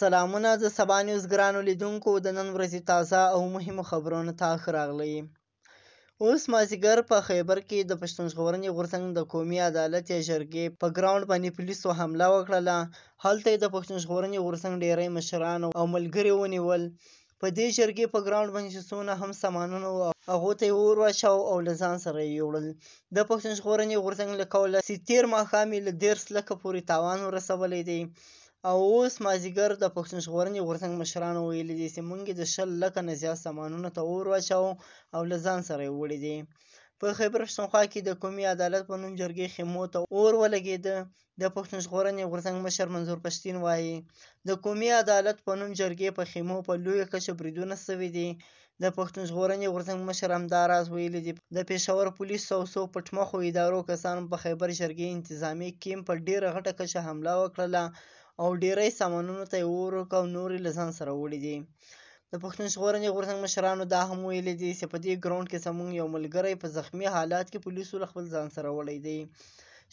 سلامونه د سبا نیوز ګرانو لیدونکو، د نن ورځې تازه او مهمو خبرونو ته ښه راغلئ. اوس مازیګر په خیبر کې د پښتون ژغورنې غورځنګ د قومي عدالت یا جرګې په ګراونډ باندې پولیسو حمله وکړله. هلته یې د پښتون ژغورنې غورځنګ ډیری مشران او ملګري ونیول. په دې جرګې په ګراونډ باندې چې څونه هم سامانونه وو، هغو ته یې اور واچاوه او له ځان سره یې یوړل. د پښتون ژغورنې غورځنګ له قوله چې تېر ماښام یې له 30 لکه پورې تاوان ورسولی دی او اوس مازیګر د پښتون ژغورنې غورځنګ مشرانو ویلي دي چې موږ یې د 20 لکه نه زیات سامانونو ته اور واچاوه او له ځان سره یې وړي دي. په خیبر پښتونخوا کې د قومي عدالت په نوم جرګې خیمو ته اور ولګېده. د پښتون ژغورنې غورځنګ مشر منظور پښتین وایي، د قومي عدالت په نوم جرګې په خیمو په لویه کچه بریدونه سوي دي. د پښتون ژغورنې غورځنګ مشر همداراز ویلي دي، د پېښور پولیسو او څو پټمخو ادارو کسانو په خیبر جرګې انتظامي کیمپ په ډېره غټه کچه حمله وکړله او ډېری سامانونو ته یې اور وکړ او نور یې له ځان سره وړي دي. د پښتون ژغورنې غورځنګ مشرانو دا هم ویلي دي چې په دې ګراونډ کې زموږ یو ملګری په زخمي حالت کې پولیسو له خپل ځان سره وړی دی.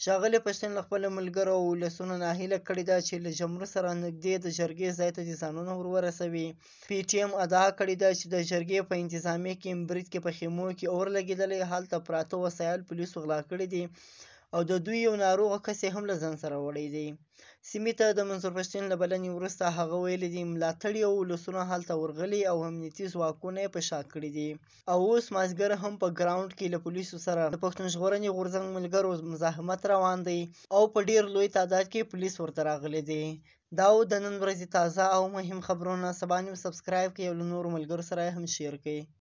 ښاغلي پښتین له خپلو ملګرو او ولسونو نه هیله کړې ده چې له جمرو سره نږدې د جرګې ځای ته دې ځانونه ور ورسوي. پي ټي ایم ادعا کړې ده چې د جرګې په انتظامي کې برید کې په خیمو کې اور لګېدلی، هلته پراته وسایل پولیسو غلا کړي دي او د دوی یو ناروغ کس یې هم له ځان سره وړی دی. سیمې ته د منظور پښتین له بلنې وروسته هغه ویلي دي، ملاتړي او ولسونه هلته ورغلي او امنیتي ځواکونه یې په شا کړي دي. او اوس مازیګر هم په ګراونډ کې له پولیسو سره د پښتون ژغورنې غورځنګ ملګرو مزاحمت روان دی او په ډیر لوی تعداد کې پولیس ورته راغلي دي. دا و د نن ورځې تازه او مهم خبرونه. سبا نیوز سبسکرایب کړئ او له نورو ملګرو سره یې هم شیر کړئ.